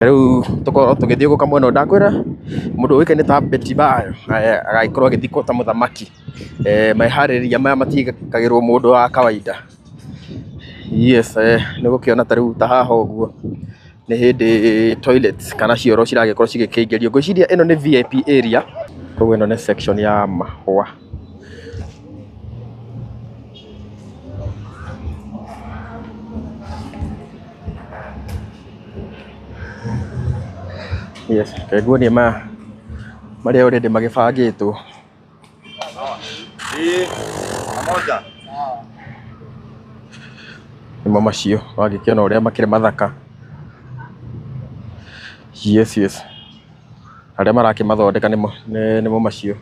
Rĩu tũkorwo tũgĩthiũrũrũka mwena ũyũ, ndakwĩra mũndũ ũĩkaine ta Betty Bayo agagĩkorwo agĩthikwo ta mũthamaki. Meharĩrĩria maya matiĩkagĩrwo mũndũ wa kawaida. Yes, nĩ ũgũkĩona ta rĩu ta haha ũguo nĩ hĩndĩ toilets kana cioro ciragĩkorwo cigĩkĩingĩrio. Ngwĩciria ĩno nĩ VIP area, koguo ĩno nĩ section ya mahũa. Yes, reke nguonie maya marĩa already magĩbangĩtwo. Nĩmo macio wagĩkĩona ũrĩa makĩrĩ mathaka. Yes, yes. Arĩa marakĩmathondeka nĩmo macio.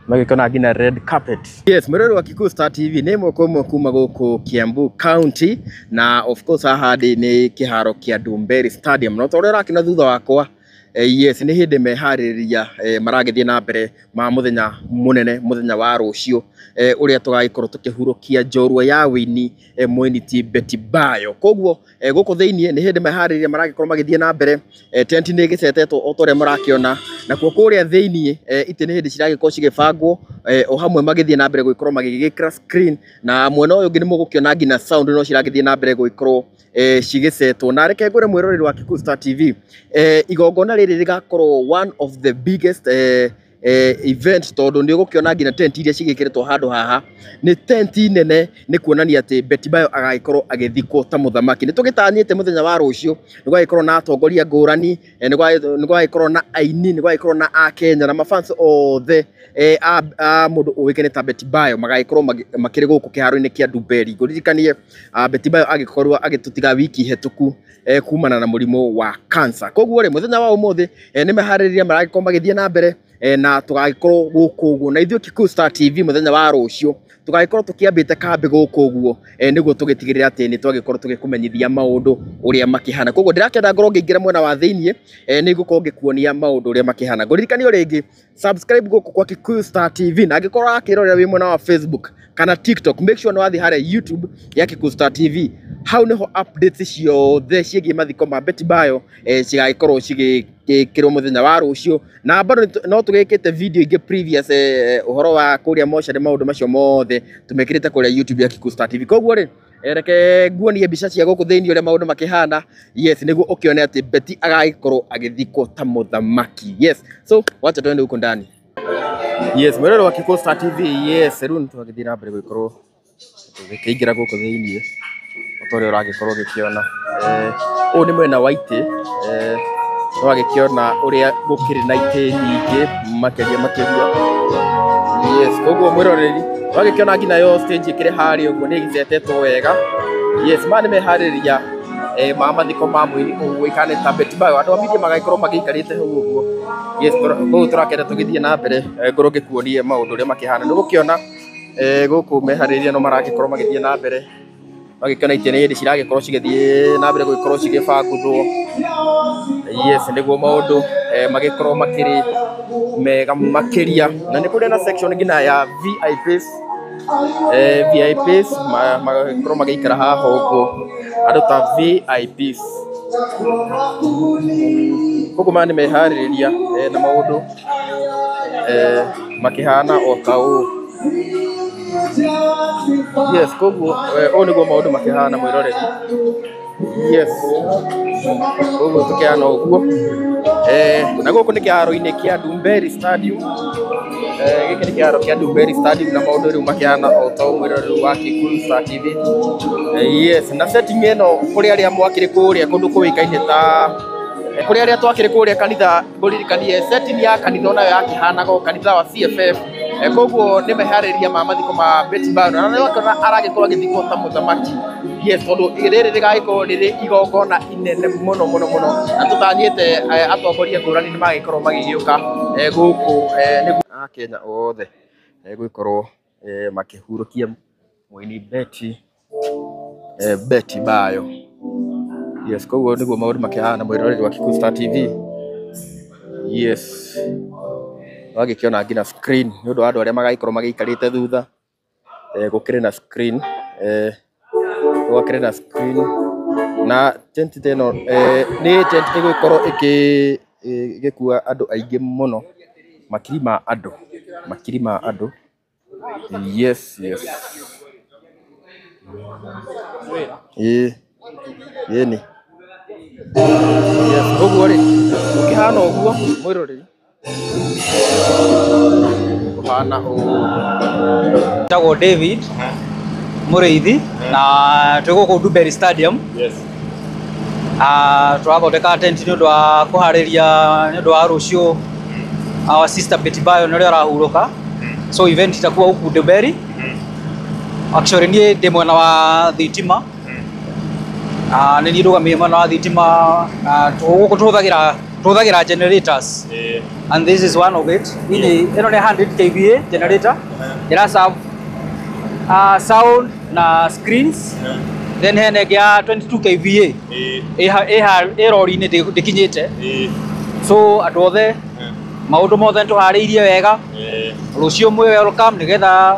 Magĩkĩona nginya red carpet. Yes, mwĩroreri wa Kikuyu Star TV nĩ ĩmwe kwa ĩmwe kuma gũkũ Kiambu County, na of course haha ndĩ nĩ kĩharo kĩa Ndumberi Stadium, na ta ũrĩa ũrakĩona thutha wakwa, yes, nĩ hĩndĩ meharĩrĩria maragĩthiĩ na mbere ma mũthenya mũnene, mũthenya wa rũciũ, ũrĩa tũgagĩkorwo tũkĩhurũkia njorua ya wĩini, mũini ti Betty Bayo. Koguo gũkũ thĩiniĩ nĩ hĩndĩ meharĩrĩria maragĩkorwo magĩthiĩ na mbere, tent nĩ ĩgĩcetetwo o ta ũrĩa mũrakĩona, nakuo kũrĩa thĩiniĩ itĩ nĩ hĩndĩ ciragĩkorwo cigĩbangwo, o hamwe magĩthiĩ na mbere gũgĩkorwo magĩgĩkĩra screen, na mwena ũyũ ũngĩ nĩ mũgũkĩona nginya sound no ciragĩthiĩ na mbere gũgĩkorwo cigĩcetwo. Na reke ngwĩre mwĩroreri wa Kikuyu Star TV, igongona rĩrĩ rĩgakorwo one of the biggest event, tondũ nĩ ũgũkĩona nginya tent iria cigĩkĩrĩtwo handũ haha nĩ tent nene, nĩ kuonania atĩ Betty Bayo agagĩkorwo agĩthikwo ta mũthamaki. Nĩ tũgĩtanyĩte mũthenya wa rũciũ nĩ gũgagĩkorwo na atongoria ngũrani, nĩ gũgagĩkorwo na aini, nĩ gũgagĩkorwo na akenya na mafans othe a mũndũ ũĩkaine ta Betty Bayo magagĩkorwo makĩrĩ gũkũ kĩharo-inĩ kĩa Ndumberi. Ngũririkanie Betty Bayo agĩkorwo agĩtũtiga wiki hetũku kumana na mũrimũ wa cancer. Koguo rĩ, mũthenya wa ũmũthĩ nĩ meharĩrĩria maragĩkorwo magĩthiĩ na mbere, na tũgagĩkorwo gũkũ ũguo na ithuĩ Kikuyu Star TV mũthenya wa rũciũ tũgagĩkorwo tũkĩambĩte kambĩ gũkũ ũguo, nĩguo tũgĩtigĩrĩre atĩ nĩ twagĩkorwo tũgĩkũmenyithia maũndũ ũrĩa makĩhana. Koguo ndĩrakĩenda ngorwo ngĩingĩra mwena wa thĩiniĩ, nĩ ngũkorwo ngĩkuonia maũndũ ũrĩa makĩhana. Ngũririkanie o rĩngĩ subscribe gũkũ kwa Kikuyu Star TV, na angĩkorwo ũrakĩrorera wĩ mwena wa Facebook kana TikTok, make sure nĩ wathiĩ harĩa YouTube ya Kikuyu Star TV, hau nĩho updates ciothe ciĩgiĩ mathiko ma Betty Bayo cigagĩkorwo cigĩkĩrwo mũthenya wa rũciũ. Na bado no tũgĩkĩte video ingĩ previous, ũhoro wa kũrĩa mocarĩ, maũndũ macio mothe tũmekĩrĩte kũrĩa YouTube ya Kikuyu Star TV. Koguo rĩ, reke nguonie mbica cia gũkũ thĩiniĩ ũrĩa maũndũ makĩhana, yes, nĩguo ũkĩone atĩ Betty agagĩkorwo agĩthikwo ta mũthamaki. Yes, so wacha tuende huko ndani. Yes, mwĩroreri wa Kikuyu Star TV, yes, rĩu nĩ twagĩthiĩ na mbere gũgĩkorwo tũgĩkĩingĩra gũkũ thĩiniĩ o ta ũrĩa ũragĩkorwo ũgĩkĩona. Ũyũ nĩ mwena wa itĩ, nĩwagĩkĩona ũrĩa gũkĩrĩ na itĩ nyingĩ makĩria makĩria. Yes, koguo mwĩroreri wagĩkĩona nginya yo stage ĩkĩrĩ harĩa ũguo nĩ ĩgĩcetetwo wega. Yes, maya nĩ meharĩrĩria ma mathiko ma mũini ũĩkaine ta Betty Bayo. Andũ a media magagĩkorwo magĩikarĩte hau ũguo. Yes, koguo tũrakĩenda tũgĩthiĩ na mbere, ngorwo ngĩkuonie maũndũ ũrĩa makĩhana. Nĩ ũgũkĩona gũkũ meharĩrĩria no maragĩkorwo magĩthiĩ na mbere, magĩkĩona itĩ nĩ hĩndĩ ciragĩkorwo cigĩthiĩ na mbere gũgĩkorwo cigĩbangũthwo. Yes, nĩguo maũndũ magĩkorwo makĩrĩ mega makĩria. Na nĩ kũrĩ na section nginya ya VIPs, VIPs magagĩkorwo magĩikara haha ũguo, andũ ta VIPs. Koguo maya nĩ meharĩrĩria, na maũndũ makĩhana o ta ũũ. Yes, koguo ũũ nĩguo maũndũ makĩhana mwĩroreri. Yes, koguo tũkĩhana ũguo. Na gũkũ nĩ kĩharo-inĩ kĩa Ndumberi Stadium. Gĩkĩ nĩ kĩharo kĩa Ndumberi Stadium, na maũndũ rĩu makĩhana o ta ũũ mwĩroreri wa Kikuyu Star TV. Yes, na setting ĩno kũrĩ arĩa mwakĩrĩ kũrĩa kũndũ kũĩkaine ta kũrĩ arĩa twakĩrĩ kũrĩa kanitha, ngũririkanie setting ya kanitha onayo yakĩhanaga o kanitha wa CFF. Koguo nĩ meharĩrĩria ma mathiko ma Betty Bayo, na nĩ wakĩona aragĩkorwo agĩthikwo ta mũthamaki. Yes, tondũ rĩrĩ rĩgagĩkorwo rĩrĩ igongona inene mũno mũno mũno, na tũtanyĩte atongoria ngũrani nĩ magĩkorwo magĩgĩũka gũkũ, nĩguo akenya othe gũgĩkorwo makĩhurũkia mũini Betty Bayo. Yes, koguo nĩguo maũndũ makĩhana mwĩroreri wa Kikuyu Star TV. Yes, wagĩkĩona nginya screen nĩ ũndũ wa andũ arĩa magagĩkorwo magĩikarĩte thutha, gũkĩrĩ na screen, gũkĩrĩ na screen. Na tent ta ĩno nĩ tent ĩgũgĩkorwo ĩgĩkua andũ aingĩ mũno, makiri ma andũ, makiri ma andũ. Yes. Ĩĩ, ĩni. Yes, ũguo rĩ, gũkĩhana ũguo mwĩroreri, kũhana ũũ. Njĩtagwo David Mũrĩithi na twĩ gũkũ Ndumberi Stadium. Tũrathondeka tent nĩ ũndũ wa kũharĩria nĩ ũndũ wa rũciũ our sister Betty Bayo nĩ ũrĩa arahurũka, so event itakuwa huku Ndumberi. Actually niĩ ndĩ mwena wa thitima, nĩ niĩ ndũgamĩire mwena wa thitima na gũkũ tũhũthagĩra generators and this is one of it. Hii ĩno nĩ 100 kVA generator ĩra serve sound na screens, then hena ĩngĩ ya 22 kVA ĩ rori-inĩ ndĩkinyĩte, so andũ othe maũndũ mothe nĩtũharĩirie wega. Rũciũ mwĩ welcome nĩgetha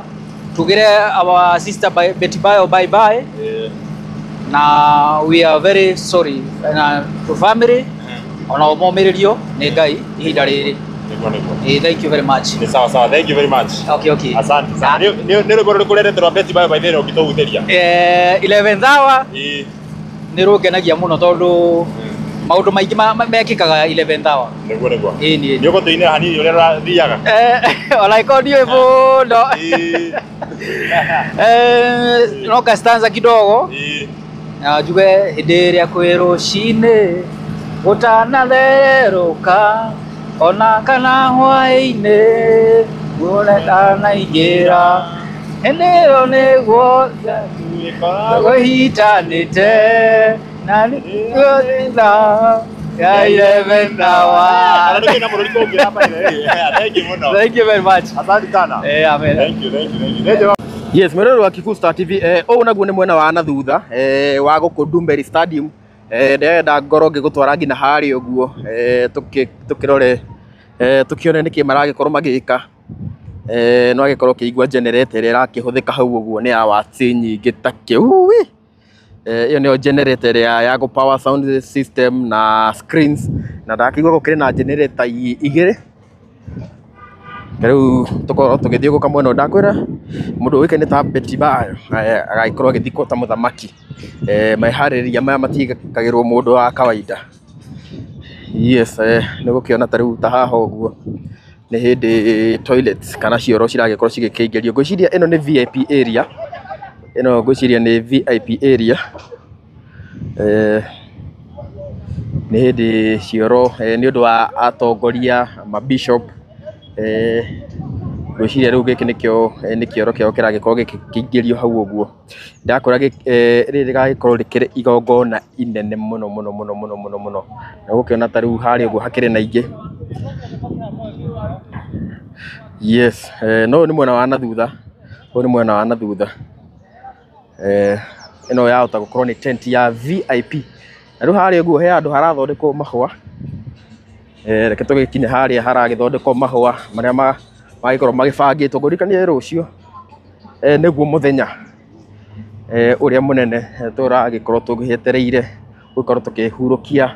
tugĩre our sister Betty Bayo bye bye, na we are very sorry na to family ona momĩrĩrio nĩ Ngai ihinda rĩrĩ. Nĩguo nĩguo. Thank you very much. Nĩ sawa sawa, thank you very much. Okay. Asante sana. Nĩ rwĩmbo rũrĩkũ rwendete rwa Betty Bayo by the way ũngĩtũhutĩria? 11th hour nĩ rũngenagia mũno tondũ maũndũ maingĩ mekĩkaga 11th hour. Nĩguo nĩguo. Ĩĩ nĩ. Nĩ ũgũtũinĩra hanini ũrĩa rũrathiaga? Ona ĩkorwo ndiũĩ mũno. No ka stanza kidogo. Na njuge hĩndĩ ĩrĩa kwĩ rũcinĩ gũtanatherũka ona kana hwaĩ-inĩ muone ndanaingĩra hĩndĩ ĩyo nĩguo kũhitanĩte na nĩguo thaa ya 11 hour. Ana nĩ na mũrũri kũngĩ by the way. Thank you mũno. Thank you very much. Asante sana. Amen. Thank you, thank you, thank you. Nĩ njega. Yes, mwĩroreri wa Kikuyu Star TV, ũũ naguo nĩ mwena wa na thutha wa gũkũ Ndumberi Stadium. Ndĩrenda ngorwo ngĩgũtwara nginya harĩa ũguo, tũkĩrore, tũkĩone nĩkĩ maragĩkorwo magĩka. No agĩkorwo ũkĩigua generator ĩrĩa ĩrakĩhũthĩka hau ũguo nĩ ya watts nyingĩ ta kĩ. Ĩyo nĩyo generator ĩrĩa ya gũ power sound system na screens, na ndakĩigua gũkĩrĩ na generator igĩrĩ. Rĩu tũkorwo tũgĩthiũrũrũka mwena ũyũ, ndakwĩra mũndũ ũĩkaine ta Betty Bayo agagĩkorwo agĩthikwo ta mũthamaki. Meharĩrĩria maya matiĩkagĩrwo mũndũ wa kawaida. Yes, nĩ ũgũkĩona ta rĩu ta haha ũguo nĩ hĩndĩ toilets kana cioro ciragĩkorwo cigĩkĩingĩrio. Ngwĩciria ĩno nĩ VIP area, ĩno ngwĩciria nĩ VIP area. Nĩ hĩndĩ cioro nĩ ũndũ wa atongoria ma bishop, ngwĩciria rĩu gĩkĩ nĩkĩo nĩ kĩoro kĩao kĩragĩkorwo gĩkĩingĩrio hau ũguo. Ndakora rĩrĩ rĩgagĩkorwo rĩkĩrĩ igongona inene mũno mũno mũno mũno mũno mũno. Na ũgũkĩona ta rĩu harĩa ũguo hakĩrĩ na ingĩ. Yes, no ũyũ nĩ mwena wa na thutha, ũyũ nĩ mwena wa na thutha. Ĩno yahota gũkorwo nĩ tent ya VIP. Na rĩu harĩa ũguo he handũ harathondekwo mahũa. Reke tũgĩkinye harĩa haragĩthondekwo mahũa marĩa magĩkorwo magĩbangĩtwo. Ngũririkanie rũciũ nĩguo mũthenya ũrĩa mũnene tũragĩkorwo tũgĩetereire gũkorwo tũkĩhurũkia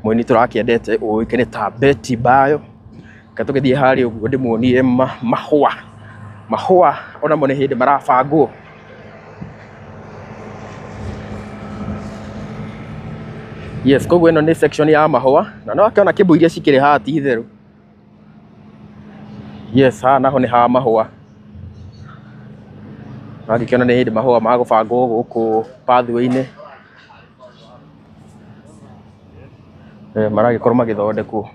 mũini tũrakĩendete ũĩkaine ta Betty Bayo. Reke tũgĩthiĩ harĩa ũguo ndĩmuonie mahũa. Mahũa onamo nĩ hĩndĩ marabangwo. Yes, koguo ĩno nĩ section ya mahũa na no akĩona kĩmbu iria cikĩrĩ haha ti itherũ. Yes, haha naho nĩ ha mahũa. Wagĩkĩona nĩ hĩndĩ mahũa magũbangwo gũkũ pathway-inĩ. Maragĩkorwo magĩthondekwo.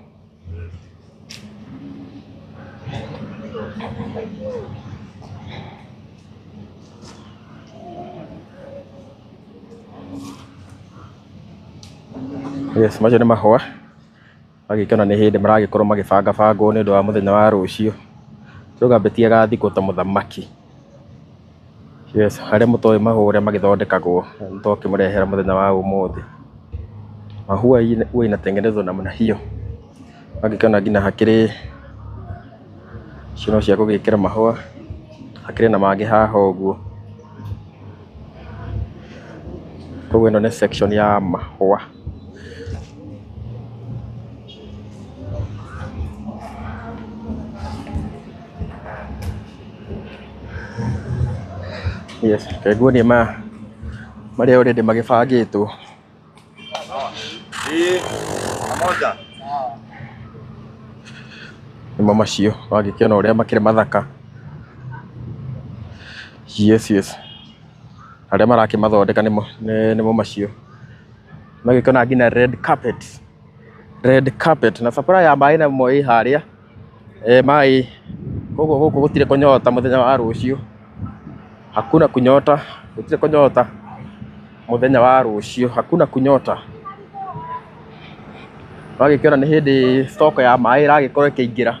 Yes, macio nĩ mahũa. Wagĩkĩona nĩ hĩndĩ maragĩkorwo magĩbangabangwo nĩ ũndũ wa mũthenya wa rũciũ. Turauga Betty agathikwo ta mũthamaki. Yes, harĩa mũtoĩ mahũa ũrĩa magĩthondekagwo nĩtwakĩmũrehera mũthenya wa ũmũthĩ. Mahua huwa inatengenezwa namna hiyo. Wagĩkĩona nginya hakĩrĩ icio no cia gũgĩkĩra mahũa, hakĩrĩ na mangĩ haha ũguo. Koguo ĩno nĩ section ya mahũa. Yes, reke nguonie maya marĩa already magĩbangĩtwo. Pamoja. Nĩmo macio wagĩkĩona ũrĩa makĩrĩ mathaka. Yes, yes. Arĩa marakĩmathondeka nĩmo nĩmo macio. Magĩkĩona nginya red carpet. Red carpet na supply ya maĩ namo ĩ harĩa. Maĩ koguo gũkũ gũtirĩ kũnyota mũthenya wa rũciũ. Hakuna kunyota, gũtirĩ kũnyota mũthenya wa rũciũ, hakuna kunyota. Wagĩkĩona nĩ hĩndĩ stock ya maĩ ĩragĩkorwo ĩkĩingĩra.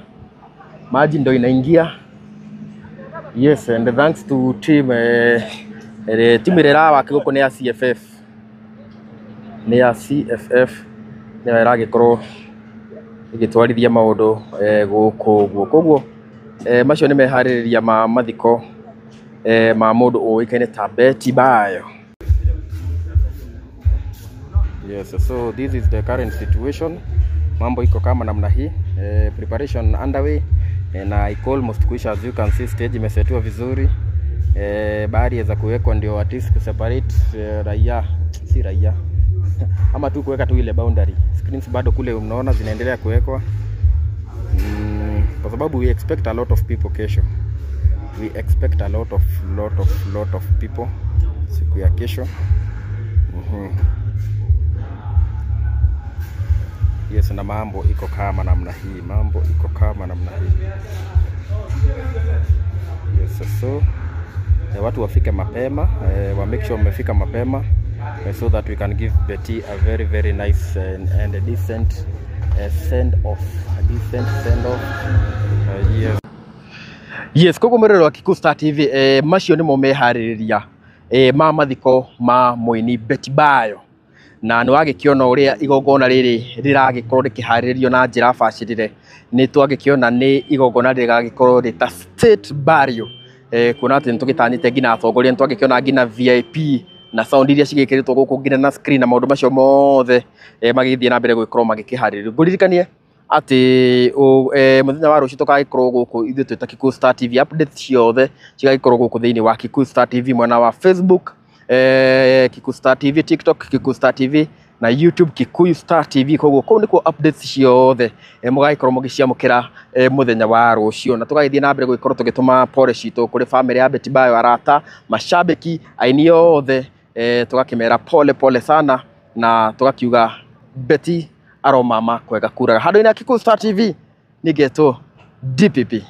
Maji ndo inaingia. Yes, and thanks to team team ĩrĩa ĩrawaki gũkũ nĩ ya CFF. Nĩ ya CFF nĩyo ĩragĩkorwo ĩgĩtwarithia maũndũ gũkũ ũguo. Koguo macio nĩ meharĩrĩria ma mathiko ma mũndũ ũĩkaine ta Betty Bayo. Yes, so this is the current situation. Mambo iko kama namna hii. Preparation underway na iko almost kuisha. As you can see, stage imesetiwa vizuri. Barriers za kuwekwa ndio at least kuseparate raia, si raia ama tu kuweka tu ile boundary. Screens bado kule mnaona zinaendelea kuwekwa kwa sababu we expect a lot of people kesho. We expect a lot of lot of lot of people siku ya kesho. Yes, na mambo iko kama namna hii, mambo iko kama namna hii. Yes, so watu wafike mapema, wa make sure wamefika mapema so that we can give Betty a very very nice and a decent send off, a decent send off. Yes. Yes, koguo mwĩroreri wa Kikuyu Star TV, macio nĩmo meharĩrĩria ma mathiko ma mũini Betty Bayo. Na nĩ wagĩkĩona ũrĩa igongona rĩrĩ rĩragĩkorwo rĩkĩharĩrĩrio na njĩra bacĩrĩre. Nĩ twagĩkĩona nĩ igongona rĩragĩkorwo rĩ ta state burial. Kuona atĩ nĩ tũgĩtanyĩte nginya atongoria, nĩ twagĩkĩona nginya VIP na sound iria cigĩkĩrĩtwo gũkũ nginya na screen na maũndũ macio mothe magĩthiĩ na mbere gũgĩkorwo magĩkĩharĩrĩrio. Ngũririkanie atĩ mũthenya wa rũciũ tũgagĩkorwo gũkũ ithuĩ twĩ ta Kikuyu Star TV, updates ciothe cigagĩkorwo gũkũ thĩinĩ wa Kikuyu Star TV mwena wa Facebook, Kikuyu Star TV, TikTok Kikuyu Star TV na YouTube Kikuyu Star TV. Koguo kũu nĩkuo updates ciothe mũgagĩkorwo mũgĩciamũkĩra mũthenya wa rũciũ, na tũgagĩthiĩ na mbere gũgĩkorwo tũgĩtũma pole citũ kũrĩ family ya Betty Bayo, arata, mashabiki, aini othe, tũgakĩmera pole pole sana, na tũgakiuga Betty aromama kwega kuraga. Handũ-inĩ ha Kikuyu Star TV nĩngetwo DPP.